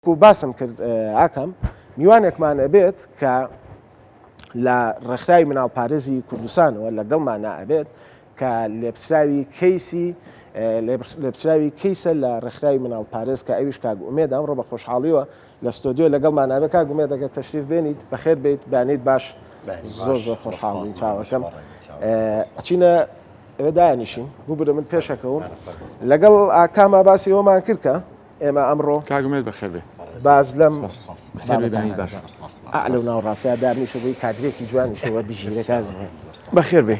وەکو باسم کرد ئاکام میوانێکمان ئەبێت کە لە ڕێکخراوی مناڵپارێزی کوردستانەوە لەگەڵمانە ئەبێت کە لێپسراوی کەیسی لێپسراوی کەیسە لە ڕێکخراوی مناڵپارێز کە ئەویش کاک ئومێد ئەمڕۆ بە خۆشحاڵیوە لە ستۆدیۆ لەگەڵمان ئەبێ کاک ئومێد ئەگەر تەشریف بێنیت بەخێر بیت بانیت باش زۆر زۆر خۆشحاڵ بین چاوەکەم ئەچینە ئەوێ دانیشین ببورە من پێشەکەوم لەگەڵ ئاکاما باسی ئەومان کرد کە ئێمە ئەمڕۆ کاک ئومێد بەخێر بێ. باز لەم بەخێر بێ بەیانی باش. ئا لەو ناوەڕاستیا دابنیشە بۆی کادرێکی جوانیشە وەربگیرێ کاک ئومێد. بەخێر بێ.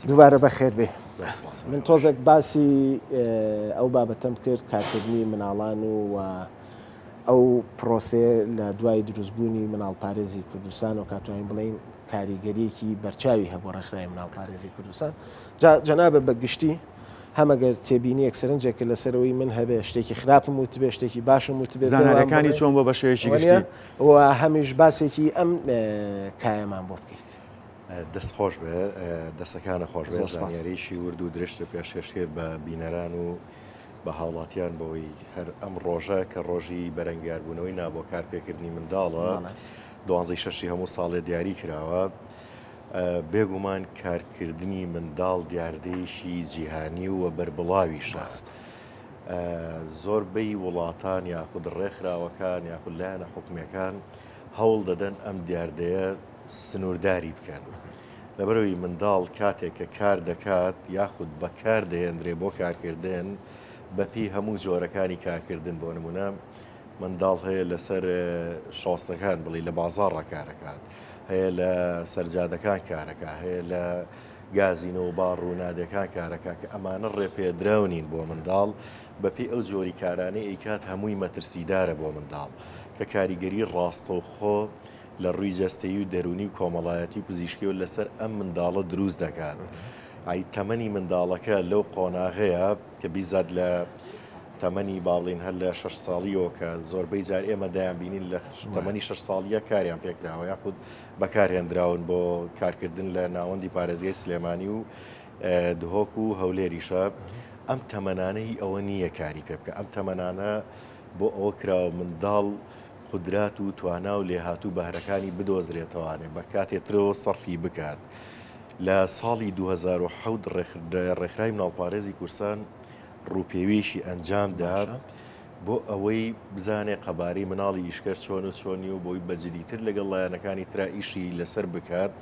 دووبارە بەخێر بێ. من تۆزێک باسی ئەو بابەتەم کرد کارکردنی مناڵان و و ئەو پرۆسەیە لە دوای دروستبوونی مناڵپارێزی کوردستان و کاتوانین بڵین کاریگەریەکی بەرچاوی هەبوو ڕێکخراوی مناڵپارێزی کوردستان جا جەنابە بە گشتی هەم ئەگەر تێبینیەک سەرنجێکت لەسەر ئەوەی من هەبێ شتێکی خراپم وتبێ شتێکی باشم وتبێ پێمان زانیاریەکانی بڵێ چۆن بۆ بە شێوەیەکی وەنیە گشتی؟ و هەمیش باسێکی ئەم کایەمان بۆ بکەیت. دەست خۆش بێ دەسەکانە خۆش بێ زۆر سپاس. زانیاریی ورد و درشت پێشکەش کرد بە بینەران و بە هاوڵاتیان بەوەی هەر ئەم ڕۆژە کە ڕۆژی بەرەنگاربوونەوەی نابۆکارپێکردنی منداڵە بەڵێ. دوانزەی شەشی هەموو ساڵێ دیاری کراوە بێگومان کارکردنی منداڵ دیاردەیەکی جیهانی و بەربڵاویشە. زۆربەی وڵاتان یاخود ڕێکخراوەکان یاخود لایەنە حکومیەکان هەوڵ دەدەن ئەم دیاردەیە سنوورداری بکەن. لەبەرەوەی منداڵ کاتێک کە کار دەکات یاخود بەکار دەهێندرێ بۆ کارکردن بەپی هەموو جۆرەکانی کارکردن بۆ نمونە منداڵ هەیە لەسەر شۆستەکان بڵی لە بازاڕە کارەکات هەیە لە سەرجادەکان کارەکە هەیە لە گازینۆ و باڕ و نادەکان کارەکە کە ئەمانە ڕێپێدراو نین بۆ منداڵ بەپێی ئەو جۆری کارانەی ئەیکات هەمووی مەترسیدارە بۆ منداڵ کە کاریگەری ڕاستەوخۆ لە ڕووی جەستەیی و دەروونی و کۆمەڵایەتی و پزیشکیەوە لەسەر ئەم منداڵە دروست دەکات. ئای تەمەنی منداڵەکە لەو قۆناغەیە کە بیزات لە تەمەنی با بڵێین هەر لە شەش ساڵیەوە کە زۆربەی جار ئێمە دەیان بینین لە تەمەنی شەش ساڵیە کاریان پێکراوە یاخود بەکارهێنراون بۆ کارکردن لە ناوەندی پارێزگای سلێمانی و دهۆک و هەولێریشە ئەم تەمەنانە هی ئەوە نییە کاری پێ بکە ئەم تەمەنانە بۆ ئەوە کراوە منداڵ قودرات و توانا و لێهاتوو بەهرەکانی بدۆزرێتەوانێ بە کاتێ ترەوە سەرفی بکات لە ساڵی 2007 ڕێکخراوی مناڵپارێزی کورسان ڕووپێویەکی ئەنجام دا بۆ ئەوەی بزانێ قەبارەی مناڵی ئیشکەر چۆن و چۆنی و بۆی بەجدیتر لەگەڵ لایەنەکانی ترا ئیشی لەسەر بکات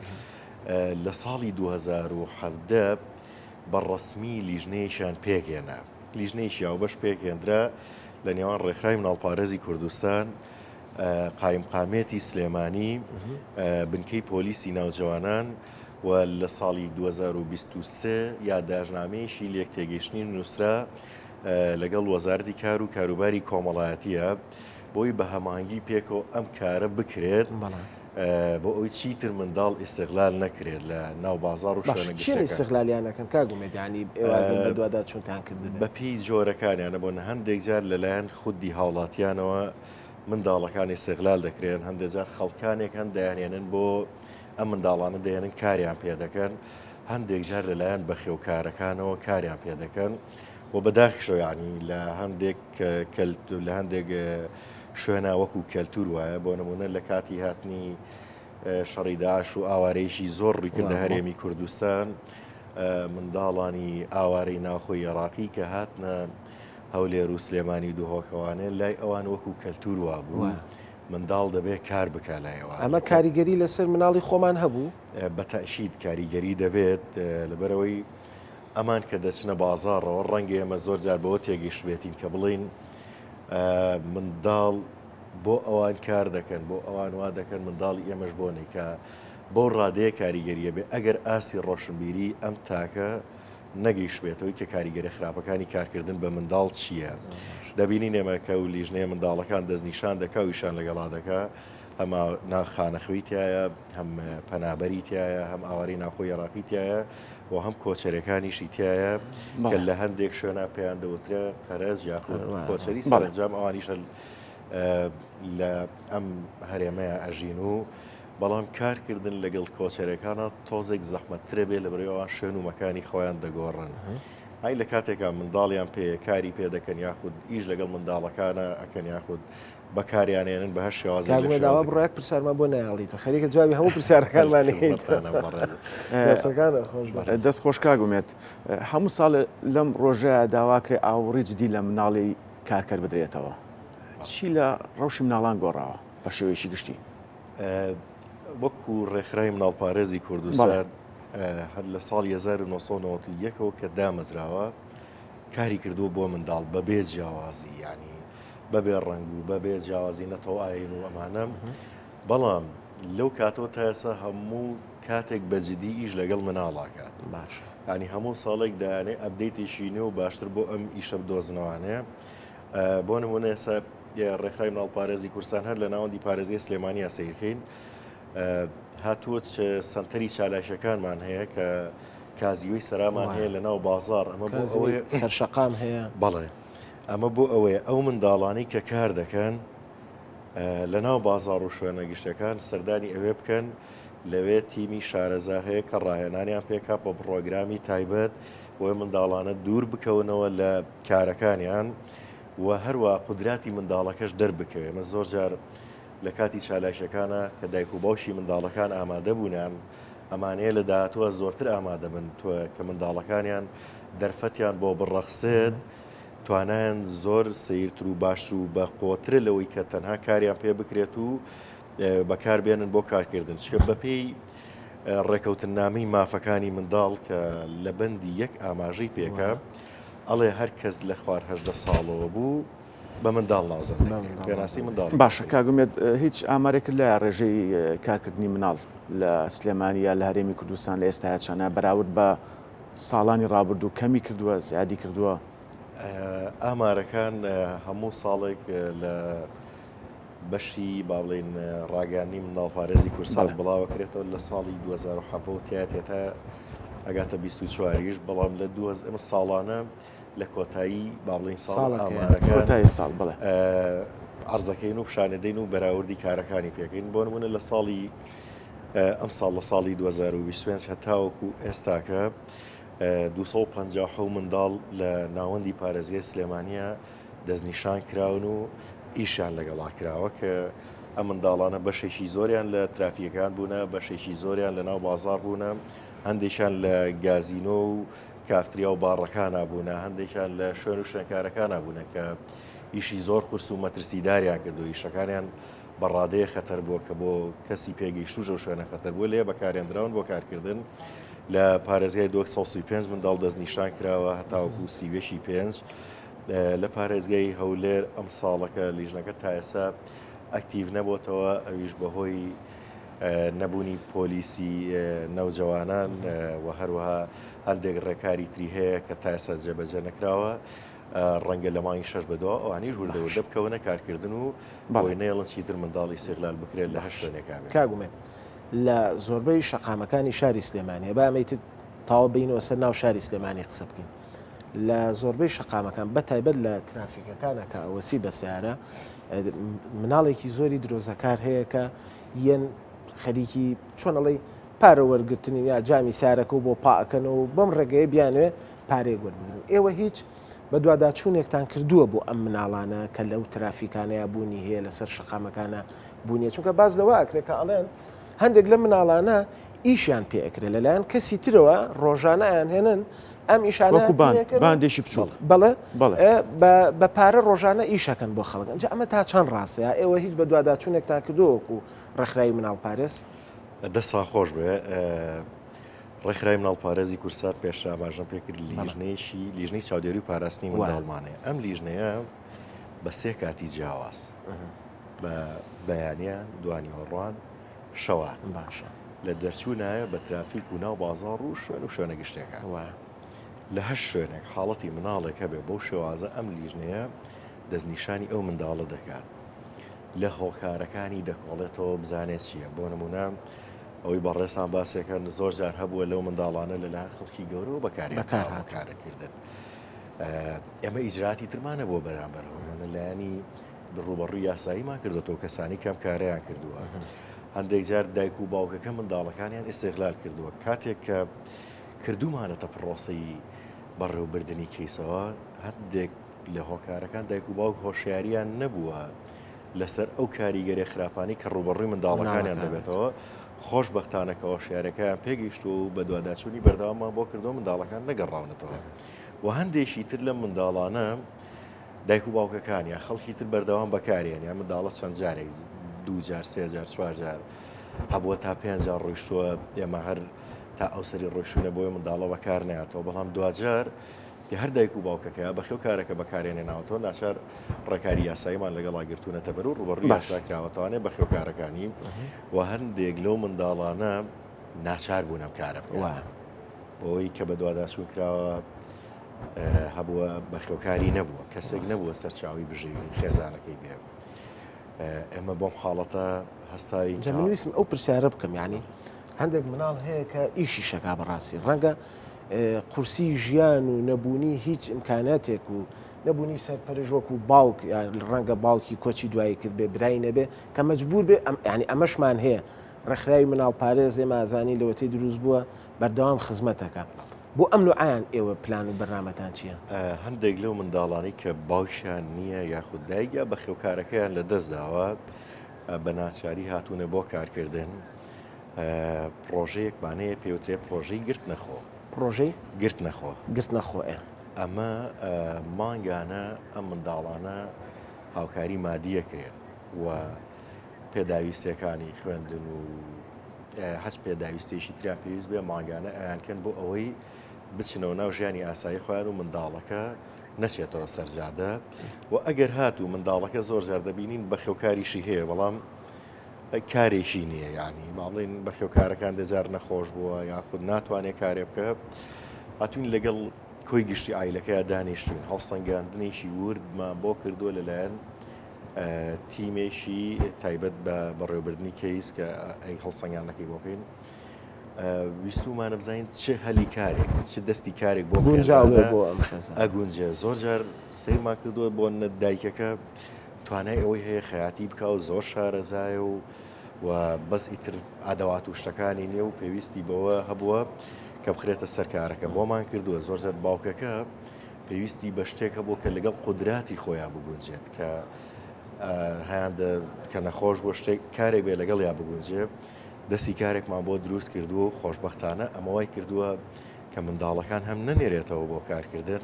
لە ساڵی 2017 بە ڕەسمی لیژنەیەکیان پێکهێنا لیژنەیەکی هاوبەش پێکهێندرا لە نێوان ڕێکخراوی مناڵپارێزی کوردستان قایمقامێتی سلێمانی بنکەی پۆلیسی ناوجەوانان و لە ساڵی 2023 یاداشتنامەیەکی لێکتێگەیشتنی نووسرا لەگەڵ وەزارەتی کار و کاروباری کۆمەڵایەتیە بۆی بە هەماهەنگی پێکەوە ئەم کارە بکرێت بۆ ئەوی چیتر منداڵ ئیسغلال نەکرێت لە ناو بازار و شوێنە گشتیەکان. ئیسغلالیانەکەن کاک ئومێد یانی ئێوە ئەگەر بەدواداچوونتان کردبێت؟ بەپێی جۆرەکانیانە بۆ هەندێک جار لەلایەن خودی هاوڵاتیانەوە منداڵەکان ئیسغلال دەکرێن هەندێک جار خەڵکانێک هەن دەیانێنن بۆ ئەم منداڵانە دەێنن کاریان پێ دەکەن، هەندێک جار لەلایەن بەخێوکارەکانەوە کاریان پێ دەکەن و بەداخیشەوە یعنی لە هەندێک لە هەندێک شوێنە وەکو کەلتور وایە بۆ نمونە لە کاتی هاتنی شەڕی داعش و ئاوارەیەکی زۆر ڕوویکردە هەرێمی کوردستان منداڵانی ئاوارەی ناوخۆی عێراقی کە هاتنە هەولێر و سلێمانی و دهۆکەوانێ لای ئەوان وەکو کەلتور وابوو. منداڵ دەبێ کار بکا لای ئەوان. ئەمە کاریگەری لەسەر مناڵی خۆمان هەبوو؟ بە تەئکید کاریگەری دەبێت، لەبەرئەوەی ئەمان کە دەچنە بازاڕەوە ڕەنگە ئێمە زۆر جار بەوە تێگەیشتبێتین کە بڵێین منداڵ بۆ ئەوان کار دەکەن، بۆ ئەوان وا دەکەن منداڵی ئێمەش بۆ نەیکا، بەو ڕادەیە کاریگەریە بێ ئەگەر ئاستی ڕۆشنبیری ئەم تاکە نەگەیشتبێتەوەی کە کاریگەرە خراپەکانی کارکردن بە منداڵ چییە. دەبینین ئێمە کە و لیژنەیە منداڵەکان دەستنیشان دەکا و ئیشان لەگەڵا دەکا هەما خانەخوێی تایە هەم پەنابەری تایە هەم ئاوارەی ناوخۆی عێراقی تایە و هەم کۆچەرەکانیشی تایە کە لە هەندێک شوێنە پێیان دەوترێ قەرەج یاخود کۆچەری سەرەنجام ئەوانیشە لە ئەم هەرێمەیە ئەژین و بەڵام کارکردن لەگەڵ کۆچەرەکانە تۆزێک زەحمەتترە بێ لەبەرئەوەی ئەوان شوێن و مەکانی خۆیان دەگۆڕن. های لە کاتێکا منداڵیان پێ کاری پێ دەکەن یاخود ئیش لەگەڵ منداڵەکانە ئەکەن یاخود بەکاریانێنن بە هەر شێوازێک لە کاک ئومێد ئاوا شێوازەکان. بڕۆ یەک پرسیارمان بۆ نایەڵیتەوە خەریکە جوابی هەموو پرسیارەکانمان خزمەتتانە بەڕێز. دەستەکانت خۆش بەڕێز. دەست خۆش کاک ئومێد. هەموو ساڵێ لەم ڕۆژەیا داواکرێ ئاوڕی جدی لە مناڵی کارکەر بدرێتەوە. چی لە ڕەوشی مناڵان گۆڕاوە بە شێوەیەکی گشتی؟ وەکو ڕێکخراوی مناڵپارێزی کوردستان هەر لە ساڵی 1991ەوە کە دامەزراوە کاری کردووە بۆ منداڵ بەبێ جیاوازی ینی بەبێ ڕەنگ و بەبێ جیاوازی نەتەوە ئاین و ئەمانە بەڵام لەو کاتەوە تا ئێستا هەموو کاتێک بەجددی ئیش لەگەڵ مناڵاکات باش ینی هەموو ساڵێک دایانێ update ێکی نوێ و باشتر بۆ ئەم ئیشە بدۆزنەوانەیە بۆ نمونە ئێستا ڕێکخراوی مناڵپارێزی کوردستان هەر لە ناوەندی پارێزگای سلێمانیا سەیرکەین هاتووە سەنتەری چالاکیەکانمان هەیە کە کازیوەی سەرامان هەیە لە ناو بازار ئەمە بۆ ئەوەیە سەرشەقام هەیە بەڵێ ئەمە بۆ ئەوەیە ئەو منداڵانی کە کار دەکەن لە ناو بازار و شوێنە گشتەکان سەردانی ئەوێ بکەن لەوێ تیمی شارەزا هەیە کە ڕاهێنانیان پێکا بە پڕۆگرامی تایبەت بۆی منداڵانە دوور بکەونەوە لە کارەکانیان و هەروە قودراتی منداڵەکەش دەربکەوێ مە زۆر جار لە کاتی چالاکیەکانە کە دایک و باوکی منداڵەکان ئامادە بوونیان ئەمانەیە لە داهاتووە زۆرتر ئامادە بن تۆ کە منداڵەکانیان دەرفەتیان بۆ بڕەخسێت توانایان زۆر سیرتر و باشتر و بە قۆترە لەوەی کە تەنها کاریان پێ بکرێت و بەکار بێنن بۆ کارکردن چکە بەپێی ڕێکەوتننامەی مافەکانی منداڵ کە لە بەندی یەک ئاماژەی پێکە ئەڵێ هەر کەس لە خوار 18 ساڵەوە بوو بە منداڵ ناوزەند دەکرێت. پێناسی منداڵ باشە کاک ئومێد هیچ ئامارێکت لایە ڕێژەی کارکردنی مناڵ لە سلێمانی یا لە هەرێمی کوردستان لە ئێستایا چەنە بەراورد بە ساڵانی ڕابردوو کەمی کردووە زیادی کردووە؟ ئامارەکان هەموو ساڵێک لە بەشی با بڵێین ڕاگەیاندنی منداڵپارێزی کوردستان بڵاوەکرێتەوە لە ساڵی 2017 تیا تا ئەگاتە 24یش بەڵام لە دو ئەمە ساڵانە لە کۆتایی با بڵین ساڵ کۆتایی ساڵ بڵێ عرضەکەین و پیشانەدەین و بەراوردی کارەکانی پێکەین بۆ نمونە لە ساڵی ئەم ساڵ لە ساڵی 2025 هەتاوەکو ئێستاکە 250 منداڵ لە ناوەندی پارێزگای سلێمانە دەستنیشان کراون و ئیشیان لەگەڵا کراوە کە ئەم منداڵانە بەشێکی زۆریان لە ترافیکەکان بوونە، بەشێکی زۆریان لە ناو بازاڕ بوونە، هەندێکیان لە گازینۆ و کافتریا و باڕەکانا بوونە، هەندێکیان لە شوێن و شوێنکارەکانا بوونە کە ئیشی زۆر قورس و مەترسیداریان کردو ئیشەکانیان بە ڕادەیە خەتەر بووە کە بۆ کەسی پێگەیشتوش ئەو شوێنە خەتەر بووە لێ بەکارێندراون بۆ کارکردن لە پارێزگای دۆک 135 منداڵ دەستنیشان کراوە هەتاوەکو 31 پێنج لە پارێزگای هەولێر ئەم ساڵەکە لیژنەکە تا ئێستا ئەکتیڤ نەبووتەوە ئەویش بەهۆی نەبوونی پۆلیسی نەوجەوانان و هەروەها هەندێک ڕێکاری تری هەیە کە تا ئێستا جێبەجێ نەکراوە ڕەنگە لە مانگی شەش بەدوا ئەوانیش وردە وردە بکەونە کارکردن و بۆی نەیڵن چیتر منداڵی ئیستیغلال بکرێت لە هەر شوێنێکا بێت. کاک ئومێد لە زۆربەی شەقامەکانی شاری سلێمانیە با ئەمەی تر تەواو بینەوە سەر ناو شاری سلێمانی قسە بکەین لە زۆربەی شەقامەکان بە تایبەت لە ترافیکەکانە کە ئەوەسی بە سیارە مناڵێکی زۆری درۆزەکار هەیە کە یەن خەریکی چۆن ئەڵێی پارە وەرگرتنی یا جامی سارەکە و بۆ پاکەن و بەم ڕێگەیە بیانوێ پارەیەک وەربگرن ئێوە هیچ بەدواداچوونێکتان کردووە بۆ ئەم مناڵانە کە لەو ترافیکانەیە بوونی هەیە لەسەر شەقامەکانە بوونیە چونکە باز لەوە ئەکرێت کە ئەڵێن هەندێک لە مناڵانە ئیشیان پێ ئەکرێت لەلایەن کەسی ترەوە ڕۆژانە ئەیان هێنن ئەم ئیشانە باندێکی بچووک بەڵێ بە پارە ڕۆژانە ئیشەکەن بۆ خەڵک ئەنج ئەمە تا چەند ڕاستەیە ئێوە هیچ بە دوواداچوونێکتان کردووەکو ڕێکخراوی مناڵپارێز دەستان خۆش بێ ڕێکخراوی مناڵپارێزی کوردسات پێشتر ئاماژەم پێکرد لیژنەیەکی لیژنەی چاودێری و پاراستنی منداڵمانەیە ئەم لیژنەیە بە سێ کاتی جیاواز بە بەیانیان دوانیوەڕوان شەوان باشە لە دەرچوونایە بە ترافیک و ناو بازاڕ و شوێن و شوێنە گشتەکان لە هەر شوێنێک حاڵەتی مناڵێک هەبێ بەو شێوازە ئەم لیژنەیە دەستنیشانی ئەو منداڵە دەکات لە هۆکارەکانی دەکۆڵێتەوە بزانێت چییە بۆ نمونە ئەوەی بەڕێسان باسێکەن زۆر جار هەبووە لەو منداڵانە لەلایەن خەڵکی گەورەوە بەکارکردن ئێمە ئیجراتی ترمانە بۆ بەرامبەرەوە لایەنی ڕوبەڕووی یاساییمان کردوەوە کەسانی کەم کاریان کردووە هەندێک جار دایک و باوکەکە منداڵەکانیان ئیسێغلال کردووە کاتێک کە کردومانەتە پرۆسی بەڕێوبردنی کەیسەوە هەندێک لە هۆکارەکان دایک و باوک هۆشیاریان نەبووە لەسەر ئەو کاریگەری خراپانی کە ڕوبەڕووی منداڵەکانیان دەبێتەوە خۆشببختانە کە هۆشیارەکەیان پێگەیشت و بەدواداچوونی بەردەوامان بۆ کردو منداڵەکان نەگەڕاونەتەوە و هەندێکی تر لەم منداڵانە دایک و باوکەکان یا خەڵکی تر بەردەوام بەکارێن یا منداڵە چەند جارێک دوو جار سێ جار چوار جار هەبووە تا پێنج جار ڕۆیشتووە ئێمە هەر تا ئەو سەری ڕۆیشتونە بۆیە منداڵە بەکار ناتەوە بەڵام دواجار هەر دایک و باوکەکە بەخێو کارەکە بەکارێنێ ناوەتەوە ناچار ڕێکاری یاساییمان لەگەڵا گرتوونەتە بەر و ڕوبەڕووی یاسا کراوەتەوانێ بەخێوکارەکانی و هەندێک لەو منداڵانە ناچار بوون ئەم کارە بکەن. بەوەی کە بەدواداچوون کراوە هەبووە بەخێوکاری نەبووە کەسێک نەبووە سەرچاوی بژێوی خێزانەکەی بێ ئێمە بۆم حاڵەتە هەستاوین جا من ویستم ئەو پرسیارە بکەم یعنی هەندێک مناڵ هەیە کە ئیشی شەکا بەڕاستی ڕەنگە قورسی ژیان و نەبوونی هیچ ئیمکاناتێک و نەبوونی سەرپەرش وەکو باوک یان ڕەنگە باوکی کۆچی دوایی کرد بێ برای نەبێ کە مەجبور بێ ئەم ینی ئەمەشمان هەیە ڕێکخراوی مناڵپارێز ئێمە ئازانی لەوەتەی دروست بووە بەردەوام خزمەتەکە بۆ ئەم نوعیان ئێوە پلان و بەرنامەتان چییە؟ هەندێک لەو منداڵانی کە باوکیان نییە یاخود دایک یا بەخێوکارەکەیان لە دەست داوە بە ناچاری هاتوونە بۆ کارکردن پرۆژەیەکمان هەیە پێوترێ پرۆژەی گرتنەخۆ پرۆژەی گرتنەخۆ گرتنەخۆ ئێ ئەمە مانگانە ئەم منداڵانە هاوکاری مادیەکرێن و پێداویستیەکانی خوێندن و هەچ پێداویستێکی تریان پێویست بێ مانگانە ئەیانکەن بۆ ئەوەی بچنەوە ناو ژیانی ئاسایی خۆیان و منداڵەکە نەچێتەوە سەرجادە و ئەگەر هاتوو منداڵەکە زۆر جار دەبینین بەخێوکاریشی هەیە بەڵام کارێکی نییە ینی با بڵین بەخێوکارەکان دەجار نەخۆش بووە یاخود ناتوانێت کارێ بکە هاتوین لەگەڵ کۆی گشتی ئایلەکەیا دانیشتوین هەڵسەنگاندنێکی وردمان بۆ کردووە لەلایەن تیمێکی تایبەت بە بەڕێوەبردنی کەیس کە ئەی هەڵسەنگاندنەکەی بۆ بکەین ویستومانە بزانین چ هەلی کارێک چ دەستی کارێک بۆ گونجاوێ بۆ ئەم خێزان ئەگونجێ زۆر جار سەیرمان کردووە بۆ دایکەکە توانای ئەوەی هەیە خەیاتی بکە و زۆر شارەزایە و و بەس ئیتر ئادەوات و شتەکانی نییە و پێویستی بەوە هەبووە کە بخرێتە سەرکارەکە بۆمان کردووە زۆر جار باوکەکە پێویستی بە شتێک هەبوو کە لەگەڵ قودراتی خۆیان بگونجێت کە هەیاندە کە نەخۆش بۆ شتێک کارێک بێ لەگەڵ یا بگونجێ دەستی کارێکمان بۆ دروست کردووە و خۆشببختانە ئەمە وای کردووە کە منداڵەکان هەم نەنێرێتەوە بۆ کارکردن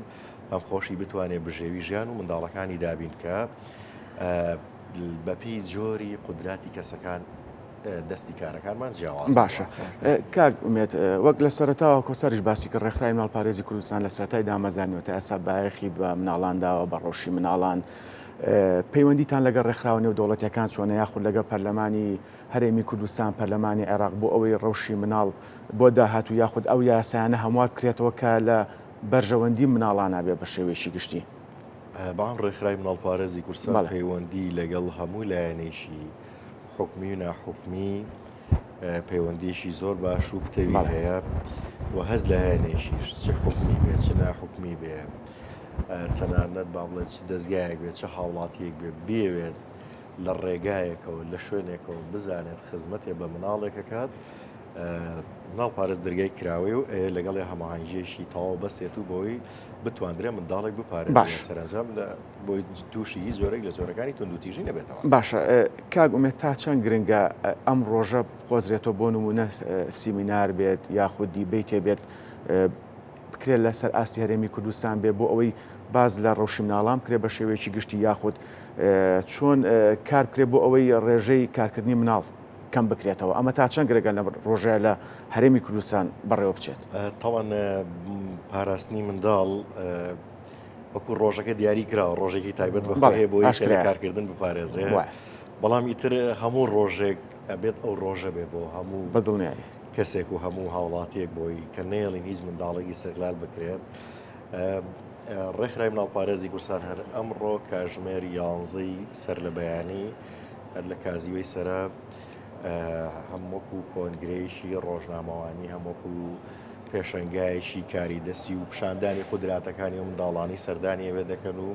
هەم خۆشی بتوانێت بژێوی ژیان و منداڵەکانی دابین بکە بەپێی جۆری قودراتی کەسەکان دەستی کارەکانمان جیاواز باشە کاک ئومێد وەک لە سەرەتاوە کۆساریش باسی کرد ڕێکخراوی مناڵپارێزی کوردستان لە سەرەتای دامەزرانەوە تا ئێستا بایەخی بە مناڵان داوە بە ڕەوشی مناڵان پەیوەندیتان لەگەڵ ڕێکخراوە نێودەوڵەتیەکان چۆنە یاخود لەگەڵ پەرلەمانی هەرێمی کوردستان پەرلەمانی عێراق بۆ ئەوەی ڕەوشی مناڵ بۆ داهاتوو یاخود ئەو یاسایانە هەموار بکرێتەوە کە لە بەرژەوەندی مناڵانە بێ بە شێوەیەکی گشتی. بەڵام ڕێکخراوی مناڵپارێزی کوردستان پەیوەندی لەگەڵ هەموو لایەنێکی حکومی و ناحکومی پەیوەندیەکی زۆر باش و پتەوی هەیە و هەز لایەنێکیش چ حکومی بێ چ ناحکومی بێ تەنانەت با بڵێن چ دەستگایەک بێت چ هاوڵاتیەک بێ بێوێت لە ڕێگایەکەوە لە شوێنێکەوە بزانێت خزمەتێ بە مناڵێکەکات مناڵ پارێز دەرگای کراوەی و لەگەڵی هەماهەنگیەکی تەواو بەسێت و بۆی بتواندرێ منداڵێک بپارێزێت سەرەنجام لە بۆی تووشی هیچ جۆرێک لە جۆرەکانی توندوتیژی نەبێتەوە. باشە کاک ئومێد تا چەند گرنگە ئەم ڕۆژە بقۆزرێتەوە بۆ نموونە سیمینار بێت یاخود دیبەیتێ بێت بکرێت لەسەر ئاستی هەرێمی کوردستان بێ بۆ ئەوەی باز لە ڕەوشی مناڵان بکرێت بە شێوەیەکی گشتی یاخود چۆن کار بکرێت بۆ ئەوەی ڕێژەی کارکردنی مناڵ کەم بکرێتەوە ئەمە تا چەند گرنگە لە ڕۆژەیە لە هەرێمی کوردستان بەڕێوە بچێت؟ تاوان پاراستنی منداڵ وەکو ڕۆژەکە دیاری کراوە ڕۆژێکی تایبەت بە خۆی هەیە بۆی کە لە کارکردن بپارێزرێ بەڵام ئیتر هەموو ڕۆژێک ئەبێت ئەو ڕۆژە بێ بۆ هەموو بەدڵنیایی کەسێک و هەموو هاوڵاتیەک بۆی کە نەیەڵین هیچ منداڵێکی سەغلال بکرێت ڕێکخرای مناڵپارێزی کوردستان هەر ئەمڕۆ کاژمێر یانزەی سەر لە بەیانی هەر لە کازیوەی سەرا هەم وەکو کۆنگرەیەکی ڕۆژنامەوانی هەم وەکو پێشەنگایەکی کاری دەستی و پیشاندانی قودراتەکانی و منداڵانی سەردانی ئەوێ دەکەن و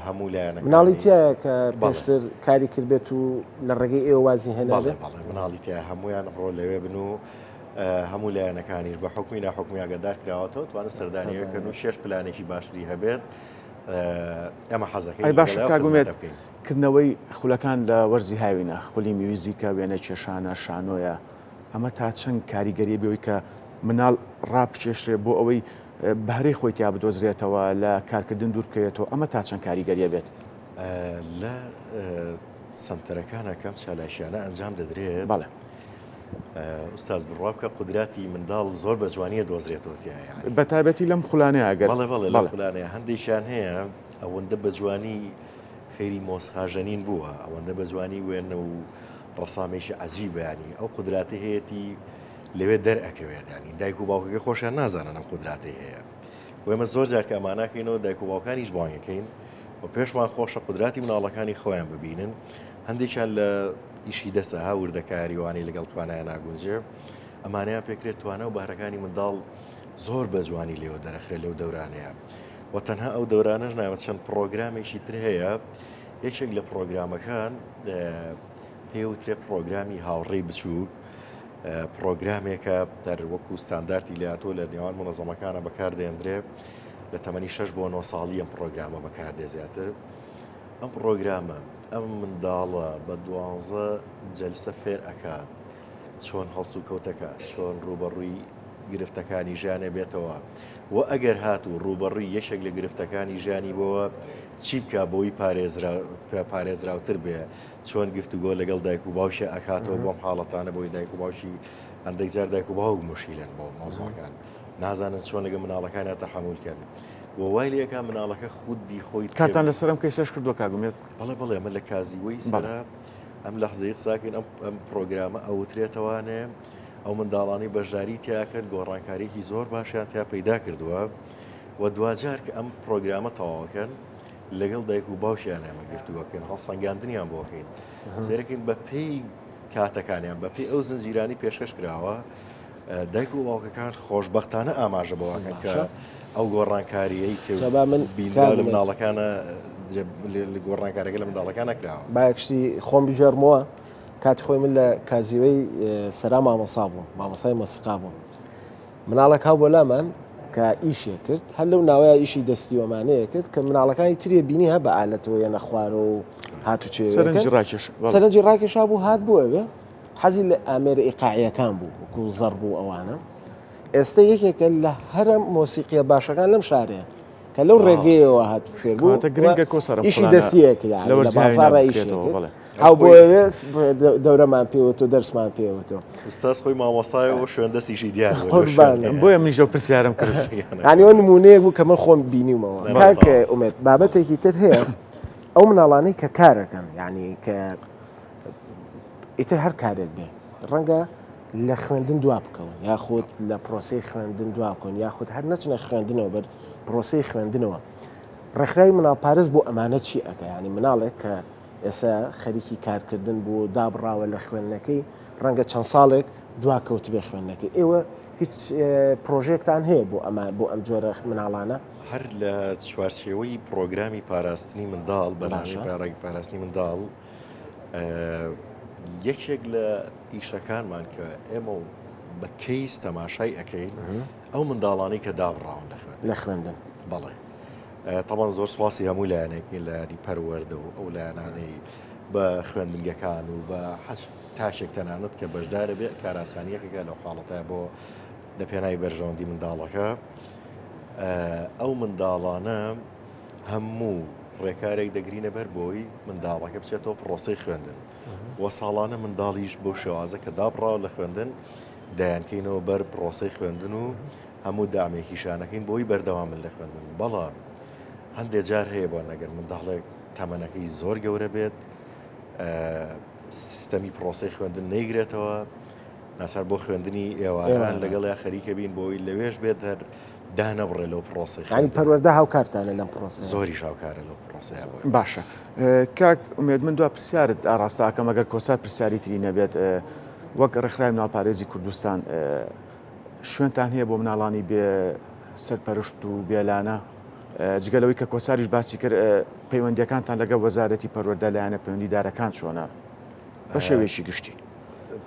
هەموو لایەنە مناڵی تایە کە پێشتر کاری کردبێت و لە ڕێگەی ئێوە وازی هێنا بەڵێ مناڵی تیا هەمویان ڕۆ لەوێ بن و هەموو لایەنەکانیش بە حکومی ناحکومی ئاگادار کراوەتەوە توانە سەردانیەکەن و شێش پلانێکی باشتری هەبێت ئەمە حەزەکەی ئەی باشە کاک ئومێد کردنەوەی خولەکان لە وەرزی هاوینە خولی میوزیکە وێنە کێشانە شانۆیە ئەمە تا چەند کاریگەریە بەوەی کە مناڵ ڕابکێشرێ بۆ ئەوەی بەهرەی خۆی تیا بدۆزرێتەوە لە کارکردن دوور بکەوێتەوە ئەمە تا چەند کاریگەریە بێت؟ لە سەنتەرەکانە کەم چالاکیانە ئەنجام دەدرێت بەڵێ. ئوستاز بڕوا بکە قودراتی منداڵ زۆر بە جوانیە دۆزرێتەوە تیایا بە تایبەتی لەم خولانەیە ئەگەر بەڵێ بەڵێ لەم خولانەیە هەندێکیان هەیە ئەوەندە بە جوانی فێری مۆسخاژەنین بووە ئەوەندە بە جوانی وێنە و ڕەسامێکی عەجیبە ینی ئەو قودراتی هەیەتی لەوێ دەرئەکەوێت ینی دایک و باوکەکە خۆشیان نازانن ئەم قودراتی هەیە و ئێمە زۆر جار کە ئەماناکەینەوە دایک و باوکانیش بانگەکەین و پێشمان خۆشە قودراتی مناڵەکانی خۆیان ببینن هەندێکیان لە ئیشی دەسە ها وردەکاری وانەی لەگەڵ توانایان ناگونجێ ئەمانەیان پێکرێت توانا و بەهرەکانی منداڵ زۆر بە جوانی لێوە دەرەخرێت لەو دەورانەیە و تەنها ئەو دەورانەش ناوە چەند پڕۆگرامێکی تر هەیە یەکێک لە پڕۆگرامەکان پێوترێ پڕۆگرامی هاوڕێی بچووک پڕۆگرامێکە دەر وەکو ستاندارتی لاتۆ لە نێوان منەزەمەکانە بەکاردێندرێ لە تەمەنی 6 بۆ 9 ساڵی ئەم پڕۆگرامە بەکاردێ زیاتر ئەم پڕۆگرامە ئەم منداڵە بە دوانزە جەلسە فێر ئەکات چۆن هەڵسوکەوتەکە چۆن ڕووبەڕووی گرفتەکانی ژیانێ بێتەوە و ئەگەر هاتوو ڕووبەڕووی یەکێک لە گرفتەکانی ژیانی بۆوە چی بکە بۆی پارێزراوتر بێ چۆن گفتوگۆ لەگەڵ دایک و باوکی ئەکاتەوە بۆم حاڵەتانە بۆی دایک و باوکی هەندێک جار دایک و باوک مشیلن بۆ مەوزوعەکان نازانن چۆن لەگە مناڵەکانیان تەحەمول کەن و وای لێکا مناڵەکە خودی خۆی کارتان لەسەر ئەم کەیسەش کردووە کاک ئومێد؟ بەڵێ بەڵێ ئەمە لە کازیوەی سەرا ئەم لەحزەی قساکەین ئەم ئەم پرۆگرامە ئەوترێتەوانێ ئەو منداڵانی بەشداری تیاکەن گۆڕانکاریکی زۆر باشیان تیا پەیدا کردووە و دواجار کە ئەم پرۆگرامە تەواوکەن لەگەڵ دایک و باوکیان ئێمە گفتوگۆکەین هەڵسەنگاندنیان بۆکەین سێرەکەین بە پێی کاتەکانیان بە پێی ئەو زنجیرانی پێشکەش کراوە دایک و باوکەکان خۆشبەختانە ئاماژە بەوەکەن کە ئەو گۆڕانکاریەی کە من بینرا لە مناڵەکانە گۆڕانکارەکە لە منداڵەکان نەکراوە. با یەک شتی خۆم بگێڕمەوە کاتی خۆی من لە کازیوەی سەرا مامۆسا بووم مامۆسای مۆسیقا بووم مناڵێک هاو بۆ لامان کە ئیشێ کرد هەر لەو ناوەیە ئیشی دەستیوەمانەیە کرد کە مناڵەکانی تریە بینی هە بە ئالەتەوە یەنە خوارەوە و هاتوچێ سەرنجی ڕاکێش سەرنجی ڕاکێشا بوو هات بوو ئەوێ حەزی لە ئامێرە ئیقاعیەکان بوو وەکو زەڕب و ئەوانە ئێستا یەکێکە لە هەرە مۆسیقیە باشەکان لەم شارەیە کە لەو ڕێگەیەوە هات فێر بوو گرنگە کۆسەر ئیشی دەستیەک لە بازاڕە ئیشەوە بڵێ هاو بۆ دەورەمان پێوەتۆ دەرسمان پێوەتۆ ئوستاز خۆی مامۆستای و شوێن دەستیشی دیار بۆیە منیش لەو پرسیارم کرد یانی ئەو نمونەیەک بوو کە من خۆم بینیومەوە کاک ئومێد بابەتێکی تر هەیە ئەو مناڵانەی کە کارەکەن یعنی کە ئیتر هەر کارێک بێ ڕەنگە لە خوێندن دوا بکەون یاخود لە پرۆسی خوێندن دوا بکەون یاخود هەر نەچنە خوێندنەوە بەر پرۆسی خوێندنەوە ڕێکخراوی مناڵپارێز بۆ ئەمانە چی ئەکە ینی مناڵێک کە ئێستا خەریکی کارکردن بوو دابڕاوە لە خوێندنەکەی ڕەنگە چەند ساڵێک دوا کەوتبێ خوێندنەکەی ئێوە هیچ پرۆژێکتان هەیە بۆ ئەمە بۆ ئەم جۆرە مناڵانە هەر لە چوارچێوەی پرۆگرامی پاراستنی منداڵ بەناوی پاراستنی منداڵ یەکێک لە ئیشەکانمان کە ئێمە و بە کەیس تەماشای ئەەکەین ئەو منداڵانی کە دابڕاون لە خوێن لە خوێندن بەڵێ تەمان زۆر سواسی هەموو لایەنێکی لایەنی پەروەردە و ئەو لایەنانەی بە خوێندنگەکان و بە حەز تاشێک تەنانەت کە بەشدارە بێ کاراسانیەکەکە لەو حاڵەتە بۆ لە پێناوی بەرژەوەندی منداڵەکە ئەو منداڵانە هەموو ڕێکارێک دەگرینە بەر بۆی منداڵەکە بچێتەوە پرۆسەی خوێندن و ساڵانە منداڵیش بۆ شێوازە کە دابڕاوە لە خوێندن دەیانکەینەوە بەر پرۆسەی خوێندن و هەموو دامێکیشانەکەین بۆی بەردەوام من لە خوێندن بەڵام هەندێک جار هەیە بۆ نەگەر منداڵێک تەمەنەکەی زۆر گەورە بێت سیستەمی پرۆسەی خوێندن نەیگرێتەوە ناچار بۆ خوێندنی ئێواران لەگەڵ یا خەریکە بین بۆی لەوێش بێت هەر دانەبڕێ لەو پرۆسەی یانی پەروەردە هاوکارتانە لەم پرۆسەیە؟ زۆریش هاوکارە لەو پرۆسەیە بۆ باشە کاک ئومێد من دوا پرسیارت ئاراستاکەم ئەگەر کۆسار پرسیاری تری نەبێت وەک ڕێکخراوی مناڵپارێزی کوردستان شوێنتان هەیە بۆ مناڵانی بێ سەرپەرشت و بێلانە جگە لەوەی کە کۆساریش باسی کرد پەیوەندیەکانتان لەگەڵ وەزارەتی پەروەردە لایەنە پەیوەندیدارەکان چۆنە بە شێوەیەکی گشتی؟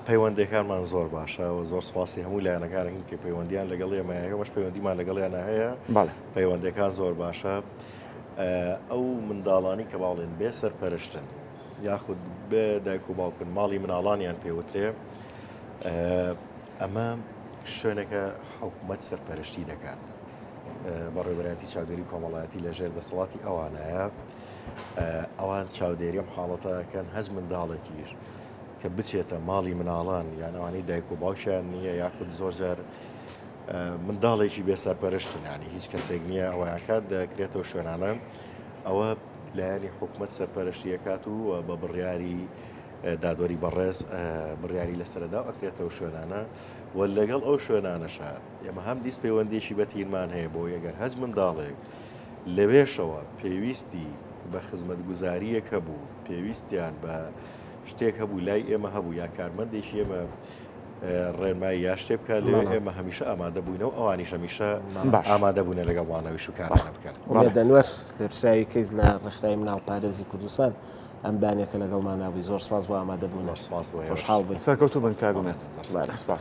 پەیوەندەکانمان زۆر باشە و زۆر سپاسی هەموو لایەنەکانەکەین کە پەیوەندیان لەگەڵ ئێمە هەیە ئێمەش پەیوەندیمان لەگەڵیانە هەیە پەیوەندەکان زۆر باشە ئەو منداڵانی کە باڵێن بێ سەرپەرشتن یاخود بێ دایک و باوکن ماڵی مناڵانیان پێوترێ ئەمە شوێنێکە حکوومەت سەرپەرشتی دەکات بەڕێوەبەرایەتی چاودێری کۆمەڵایەتی لەژێر دەسەڵاتی ئەوانایە ئەوان چاودێری ئەم حاڵەتەکەن هەز منداڵێکیش کە بچێتە ماڵی مناڵان یان ئەوانەی دایک و باوکیان نییە یاخود زۆر جار منداڵێکی بێ سەرپەرشتن ینی هیچ کەسێک نییە ئەوەیان کات دەکرێتەوە شوێنانە ئەوە لایەنی حکومت سەرپەرشتیەکات و بە بڕیاری دادوەری بەڕێز بڕیاری لەسەردا ئەکرێتەوە شوێنانە و لەگەڵ ئەو شوێنانەشە ئێمە هەم دیس پەیوەندیەکی بەتینمان هەیە بۆ ئەگەر هەچ منداڵێک لەوێشەوە پێویستی بە خزمەتگوزاریەک هەبوو پێویستیان بە شتێک هەبوو لای ئێمە هەبوو یا کارمەندێکی ئێمە ڕێنمایی یا شتێ بکات لێ ئێمە هەمیشە ئامادە بووینەوە ئەوانیش هەمیشە ئامادە بوونە لەگەڵمانەوەی شوکارانە بکەن. ئومێد ئەنوەر لێپرسراوی کەیس لە ڕێکخراوی مناڵپارێزی کوردستان ئەم بانێکە لەگەڵمان نابووی زۆر سپاس بۆ ئامادەبوون سپاس بۆ خۆشحاڵ بووین سەرکەوتوو بن کاک ئومێد. سپاس.